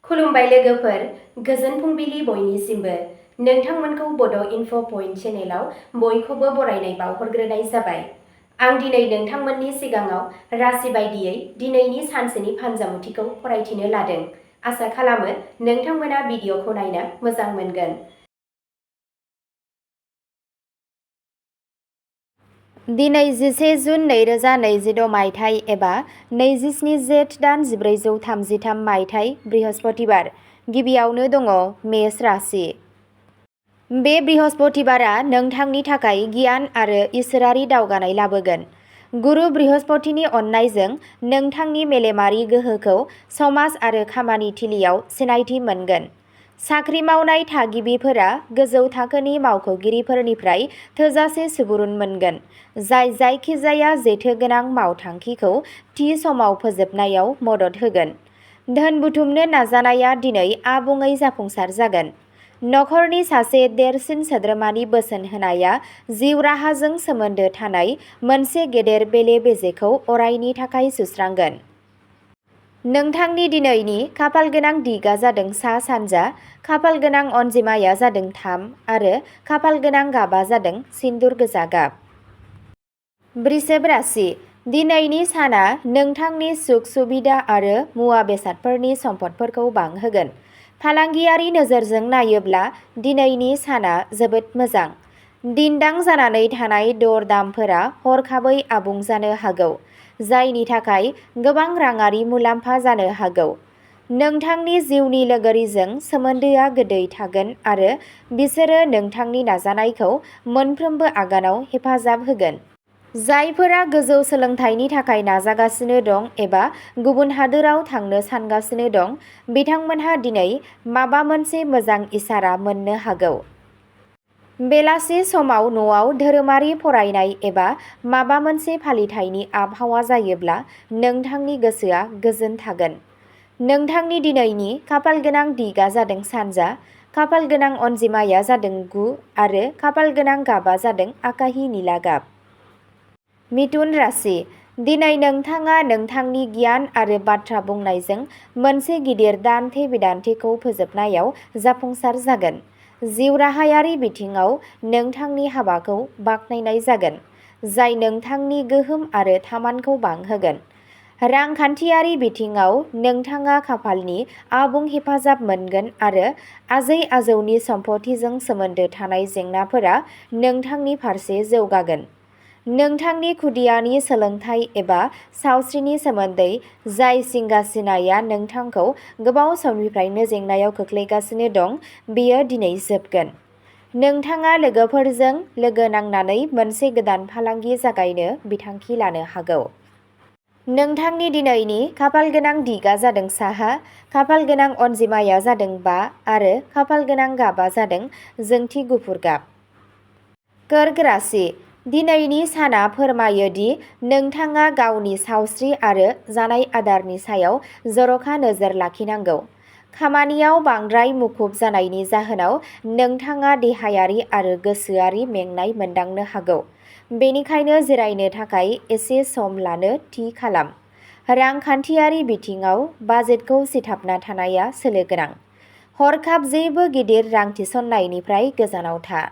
खुलुमबाय लोगोफोर, गोजोन फुंबिलि बयनिसिमबो। नोंथांमोनखौ बड' इनफ' पइन्ट चेनेलाव बयखौबो बरायनाय बावहरग्रोनाय जाबाय। आं दिनै नोंथांमोननि सिगाङाव राशि बायदियै दिनैनि सानसेनि फानजामुथिखौ फरायथिनो लादों। आसा खालामो नोंथांमोना भिडिअखौ नायनो मोजां मोनगोन। दिनै 11 जुन 2026 मायथाइ एबा 27 जेठ दान 1433 मायथाइ बृहस्पतिबार। गिबियावनो दङ मेष राशि। बे बृहस्पतिबारा नोंथांनि थाखाय गियान आरो इसोरारि दावगानाय लाबोगोन। गुरु बृहस्पतिनि अननायजों नोंथांनि मेलेमारि गोहोखौ समाज आरो खामानि थिलियाव सिनायथि मोनगोन। साख्रि मावनाय थागिबिफोरा गोजौ थाखोनि मावख'गिरिफोरनिफ्राय थोजासे सुबुरुन मोनगोन, जाय जायखिजाया जेथोगोनां मावथांखिखौ थि समाव फोजोबनायाव मदद होगोन। धोन बुथुमनो नाजानाया दिनै आबुङै जाफुंसार जागोन। नखरनि सासे देरसिन सोद्रोमानि बोसोन होनाया जिउ राहाजों सोमोन्दो थानाय मोनसे गेदेर बेले-बेजेखौ अरायनि थाखाय सुस्रांगोन। नोंथांनि दिनैनि खाफालगोनां दिगा जादों सा-सानजा, खाफालगोनां अनजिमाया जादों 3 आरो खाफालगोनां गाबा जादों सिन्दुर गोजा गाब। वृषभ राशि। दिनैनि साना नोंथांनि सुख-सुबिदा आरो मुवा-बेसादफोरनि सम्पदफोरखौ बांहोगोन। फालांगियारि नोजोरजों नायोब्ला दिनैनि साना जोबोद मोजां। दिन्दां जानानै थानाय दर-दामफोरा हरखाबै आबुं जानो हागौ, जायनि थाखाय गोबां राङारि मुलाम्फा जानो हागौ। नोंथांनि जिउनि लोगोरिजों सोमोन्दोआ गोदै थागोन आरो बिसोरो नोंथांनि नाजानायखौ मोनफ्रोमबो आगानाव हेफाजाब होगोन। जायफोरा गोजौ सोलोंथाइनि थाखाय नाजागासिनो दं एबा गुबुन हादोराव थांनो सानगासिनो दं, बिथांमोनहा दिनै माबा मोनसे मोजां इसारा मोननो हागौ। बेलासि समाव न'आव धोरोमारि फरायनाय एबा माबा मोनसे फालिथायनि आबहावा जायोब्ला नोंथांनि गोसोआ गोजोन थागोन। नोंथांनि दिनैनि खाफालगोनां दिगा जादों सानजा, खाफालगोनां अनजिमाया जादों 9 आरो खाफालगोनां गाबा जादों आकाहि निला गाब। मिथुन राशि। दिनै नोंथाङा नोंथांनि गियान आरो बाथ्रा बुंनायजों मोनसे गिदिर दान्थे-बिदान्थेखौ फोजोबनायाव जाफुंसार जागोन। जिउ राहायारि बिथिङाव नोंथांनि हाबाखौ बाख्नायनाय जागोन, जाय नोंथांनि गोहोम आरो थामानखौ बांहोगोन। रांखान्थियारि बिथिङाव नोंथाङा खाफालनि आबुं हेफाजाब मोनगोन आरो आजै-आजौनि सम्फथिजों सोमोन्दो थानाय जेंनाफोरा नोंथांनि फारसे जौगागोन। नोंथांनि खुदियानि सोलोंथाइ एबा सावस्रिनि सोमोन्दै जाय जिंगासिनाया नोंथांखौ गोबाव समनिफ्रायनो जेंनायाव खोख्लैगासिनो दं, बेयो दिनै जोबगोन। नोंथाङा लोगोफोरजों लोगो नांनानै मोनसे गोदान फालांगि जागायनो बिथांखि लानो हागौ। नोंथांनि दिनैनि खाफालगोनां दिगा जादों साहा, खाफालगोनां अनजिमाया जादों 5 आरो खाफालगोनां गाबा जादों जोंथि गुफुर गाब। कर्क राशि। दिनैनि साना फोरमायो दि नोंथाङा गावनि सावस्रि आरो जानाय आदारनि सायाव जर'खा नोजोर लाखिनांगौ। खामानियाव बांद्राय मुखुब जानायनि जाहोनाव नोंथाङा देहायारि आरो गोसोआरि मेंनाय मोनदांनो हागौ, बेनिखायनो जिरायनो थाखाय एसे सम लानो थि खालाम। रांखान्थियारि बिथिङाव बाजेटखौ सिथाबना थानाया सोलो गोनां। हरखाब जेबो गिदिर रां थिसननायनिफ्राय गोजानाव था।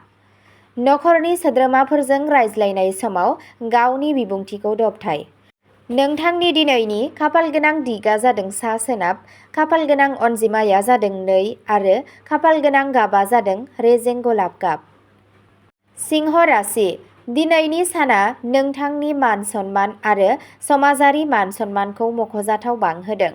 नखरनि सोद्रोमाफोरजों रायज्लायनाय समाव गावनि बिबुंथिखौ दबथाय। नोंथांनि दिनैनि खाफालगोनां दिगा जादों सा-सोनाब, खाफालगोनां अनजिमाया जादों 2 आरो खाफालगोनां गाबा जादों रेजें गलाब गाब। सिंह राशि। दिनैनि साना नोंथांनि मान-सन्मान आरो समाजारि मान-सन्मानखौ मख'जाथाव बांहोदों।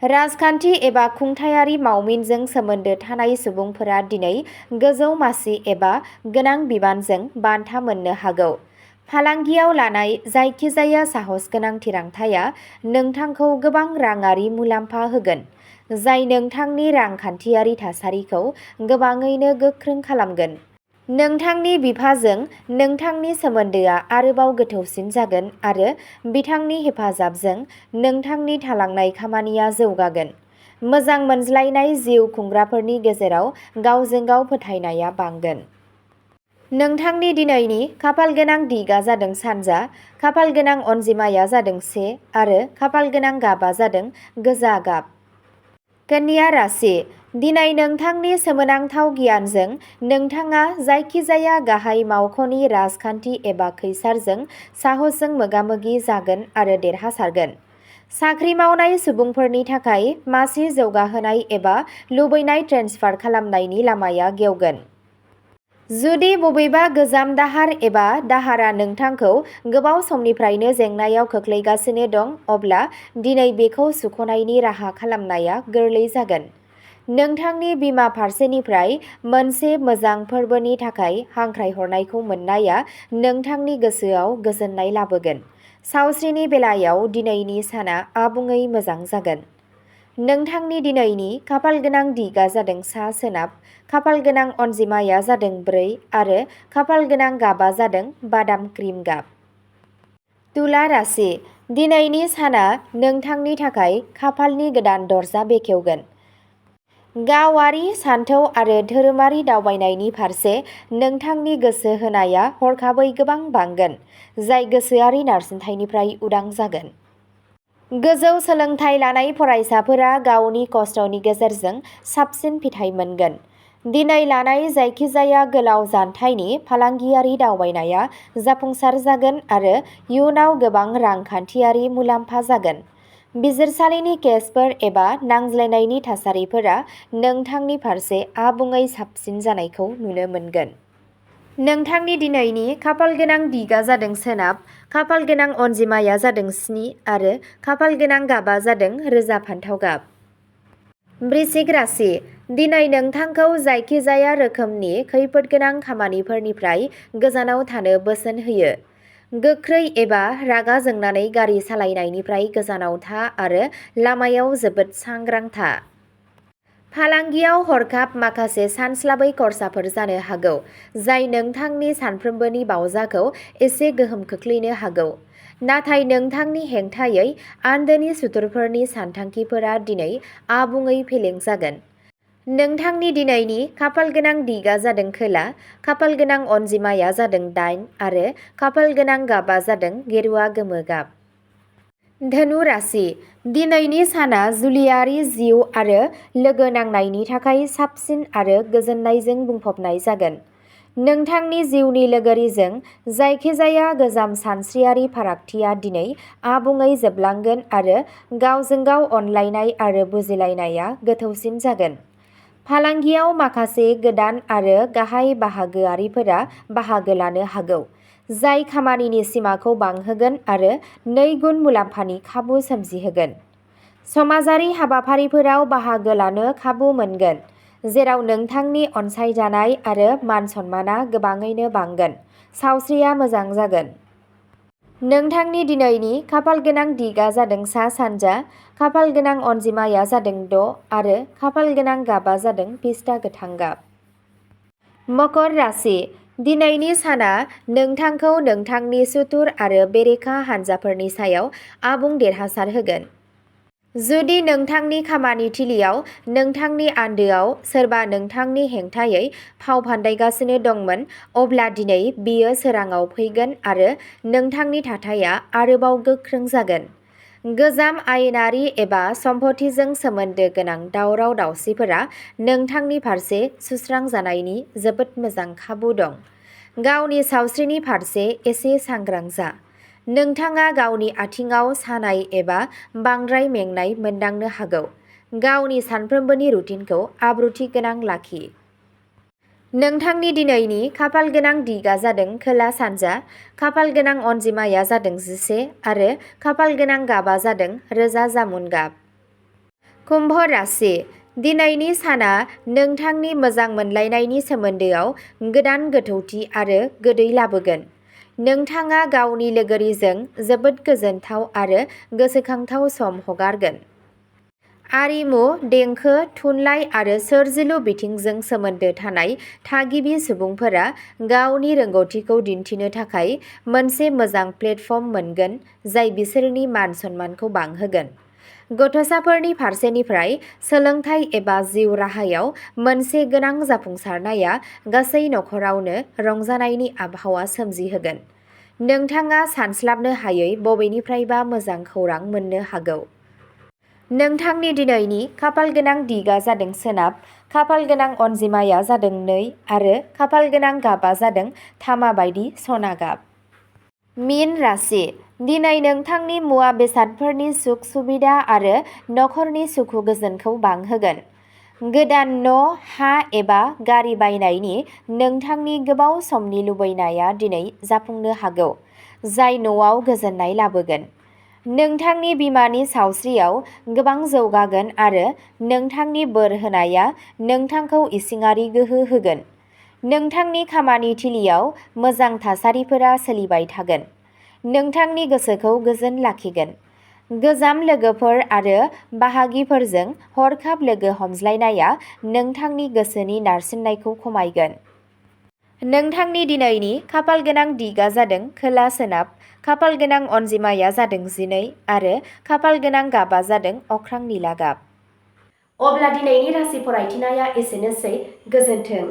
राजखान्थि एबा खुंथायारि मावमिनजों सोमोन्दो थानाय सुबुंफोरा दिनै गोजौ मासि एबा गोनां बिबानजों बान्था मोननो हागौ। फालांगियाव लानाय जायखिजाया साहसगोनां थिरांथाया नोंथांखौ गोबां राङारि मुलाम्फा होगोन, जाय नोंथांनि रांखान्थियारि थासारिखौ गोबाङैनो गोख्रों खालामगोन। नोंथांनि बिफाजों नोंथांनि सोमोन्दोआ आरोबाव गोथौसिन जागोन आरो बिथांनि हेफाजाबजों नोंथांनि थालांनाय खामानिया जौगागोन। मोजां मोनज्लायनाय जिउ खुंग्राफोरनि गेजेराव गावजों-गाव फोथायनाया बांगोन। नोंथांनि दिनैनि खाफालगोनां दिगा जादों सानजा, खाफालगोनां अनजिमाया जादों 1 आरो खाफालगोनां गाबा जादों गोजा गाब। कन्या राशि दिनै नोंथांनि सोमोनांथाव गियानजों नोंथाङा जायखिजाया गाहाय मावख'नि राजखान्थि एबा खैसारजों साहसजों मोगा-मोगि जागोन आरो देरहासारगोन। साख्रि मावनाय सुबुंफोरनि थाखाय मासि जौगाहोनाय एबा लुबैनाय ट्रेन्सफार खालामनायनि लामाया गेवगोन। जुदि बबेबा गोजाम दाहार एबा दाहारा नोंथांखौ गोबाव समनिफ्रायनो जेंनायाव खोख्लैगासिनो दं, अब्ला दिनै बेखौ सुख'नायनि राहा खालामनाया गोरलै जागोन। नोंथांनि बिमा फारसेनिफ्राय मोनसे मोजां फोरबोनि थाखाय हांख्रायहरनायखौ मोननाया नोंथांनि गोसोआव गोजोननाय लाबोगोन। सावस्रिनि बेलायाव दिनैनि साना आबुङै मोजां जागोन। नोंथांनि दिनैनि खाफालगोनां दिगआ जादों सा-सोनाब, खाफालगोनां अनजिमाया जादों 4 आरो खाफालगोनां गाबा जादों बादाम क्रिम गाब। तुला राशि दिनैनि साना नोंथांनि थाखाय खाफालनि गोदान दरजा बेखेवगोन। गावारि सानथौ आरो धोरोमारि दावबायनायनि फारसे नोंथांनि गोसो होनाया हरखाबै गोबां बांगोन, जाय गोसोआरि नारसिनथायनिफ्राय उदां जागोन। गोजौ सोलोंथाइ लानाय फरायसाफोरा गावनि खस्थ'नि गेजेरजों साबसिन फिथाय मोनगोन। दिनै लानाय जायखिजाया गोलाव जानथायनि फालांगियारि दावबायनाया जाफुंसार जागोन आरो इयुनाव गोबां रांखान्थियारि मुलाम्फा जागोन। बिजिरसालिनि केसफोर एबा नांज्लायनायनि थासारिफोरा नोंथांनि फारसे आबुङै साबसिन जानायखौ नुनो मोनगोन। नोंथांनि दिनैनि खाफालगोनां दिगआ जादों सोनाब, खाफालगोनां अनजिमाया जादों 7 आरो खाफालगोनां गाबा जादों रोजा फान्थाव गाब। वृश्चिक राशि दिनै नोंथांखौ जायखिजाया रोखोमनि खैफोदगोनां खामानिफोरनिफ्राय गोजानाव थानो बोसोन होयो। गोख्रै एबा रागा जोंनानै गारि सालायनायनिफ्राय गोजानाव था आरो लामायाव जोबोद सांग्रां था। फालांगियाव हरखाब माखासे सानस्लाबै खरसाफोर जानो हागौ, जाय नोंथांनि सानफ्रोमबोनि बावजाखौ एसे गोहोम खोख्लैनो हागौ। नाथाय नोंथांनि हेंथायै आन्दोनि सुथुरफोरनि सानथांखिफोरा दिनै आबुङै फेलें जागोन। नोंथांनि दिनैनि खाफालगोनां दिगआ जादों खोला, खाफालगोनां अनजिमाया जादों 8 आरो खाफालगोनां गाबा जादों गेरुआ गोमो गाब। धनु राशि दिनैनि साना जुलियारि जिउ आरो लोगो नांनायनि थाखाय साबसिन आरो गोजोननायजों बुंफबनाय जागोन। नोंथांनि जिउनि लोगोरिजों जायखिजाया गोजाम सानस्रियारि फारागथिया दिनै आबुङै जोबलांगोन आरो गावजों-गाव अनलायनाय आरो बुजिलायनाया गोथौसिन जागोन। फालांगियाव माखासे गोदान आरो गाहाय बाहागोआरिफोरा बाहागो लानो हागौ, जाय खामानिनि सिमाखौ बांहोगोन आरो 2 गुन मुलाम्फानि खाबु सोमजिहोगोन। समाजारि हाबाफारिफोराव बाहागो लानो खाबु मोनगोन, जेराव नोंथांनि अनसायजानाय आरो मान-सन्मानआ गोबाङैनो बांगोन। सावस्रिया मोजां जागोन। नोंथांनि दिनैनि खाफालगोनां दिगआ जादों सा-सानजा, खाफालगोनां अनजिमाया जादों 6 आरो खाफालगोनां गाबा जादों पिस्ता गोथां गाब। मकर राशि दिनैनि साना नोंथांखौ नोंथांनि सुथुर आरो बेरेखा हानजाफोरनि सायाव आबुं देरहासार होगोन। जुदि नोंथांनि खामानि थिलिआव नोंथांनि आन्दोआव सोरबा नोंथांनि हेंथायै फाव फान्दायगासिनो दंमोन, अब्ला दिनै बियो सोराङाव फैगोन आरो नोंथांनि थाथाया आरोबाव गोख्रों जागोन। गोजाम आयेनारि एबा सम्पथिजों सोमोन्दो गोनां दावराव-दावसिफोरा नोंथांनि फारसे सुस्रांजानायनि जोबोद मोजां खाबु दं। गावनि सावस्रिनि फारसे एसे सांग्रां जा। नोंथाङा गावनि आथिंआव सानाय एबा बांद्राय मेंनाय मोनदांनो हागौ। गावनि सानफ्रोमबोनि रुटिनखौ आब्रुथि गोनां लाखि। नोंथांनि दिनैनि खाफालगोनां दिगआ जादों खोला-सानजा, खाफालगोनां अनजिमाया जादों 11 आरो खाफालगोनां गाबा जादों रोजा जामुन गाब। कुम्भ राशि दिनैनि साना नोंथांनि मोजां मोनलायनायनि सोमोन्दोआव गोदान गोथौथि आरो गोदै लाबोगोन। नोंथाङा गावनि लोगोरिजों जोबोद गोजोनथाव आरो गोसोखांथाव सम हगारगोन। आरिमु, देंखो, थुनलाइ आरो सोरजिलु बिथिंजों सोमोन्दो थानाय थागिबि सुबुंफोरा गावनि रोंग'थिखौ दिन्थिनो थाखाय मोनसे मोजां प्लेटफर्म मोनगोन, जाय बिसोरनि मान-सन्मानखौ बांहोगोन। गथ'साफोरनि फारसेनिफ्राय सोलोंथाइ एबा जिउ राहायाव मोनसे गोनां जाफुंसारनाया गासै नखरावनो रंजानायनि आबहावा सोमजिहोगोन। नोंथाङा सानस्लाबनो हायै बबेनिफ्रायबा मोजां खौरां मोननो हागौ। नोंथांनि दिनैनि खाफाल गोनां दिगा जादों सोनाब, खाफाल गोनां अनजिमाया जादों 2 आरो खाफाल गोनां गाबा जादों तामा बायदि सना गाब। मीन राशि। दिनै नोंथांनि मुवा बेसादफोरनि सुख सुबिदा आरो नखरनि सुखु गोजोनखौ बांहोगोन। गोदान न', हा एबा गारि बायनायनि नोंथांनि गोबाव समनि लुबैनाया दिनै जाफुंनो हागौ, जाय न'आव गोजोननाय लाबोगोन। नोंथांनि बिमानि सावस्रियाव गोबां जौगागोन आरो नोंथांनि बोर होनाया नोंथांखौ इसिङारि गोहो होगोन। नोंथांनि खामानि थिलियाव मोजां थासारिफोरा सोलिबाय थागोन। नोंथांनि गोसोखौ गोजोन लाखिगोन। गोजाम लोगोफोर आरो बाहागिफोरजों हरखाब लोगो हमज्लायनाया नोंथांनि गोसोनि नारसिननायखौ खमायगोन। नोंथांनि दिनैनि खाफाल गोनां दिगा जादों खोला सोनाब, खाफाल गोनां अनजिमाया जादों 12 आरो खाफाल गोनां गाबा जादों अख्रां निला गाब। अब्ला दिनैनि राशि फरायथिनाया एसेनोसै। गोजोन्थों।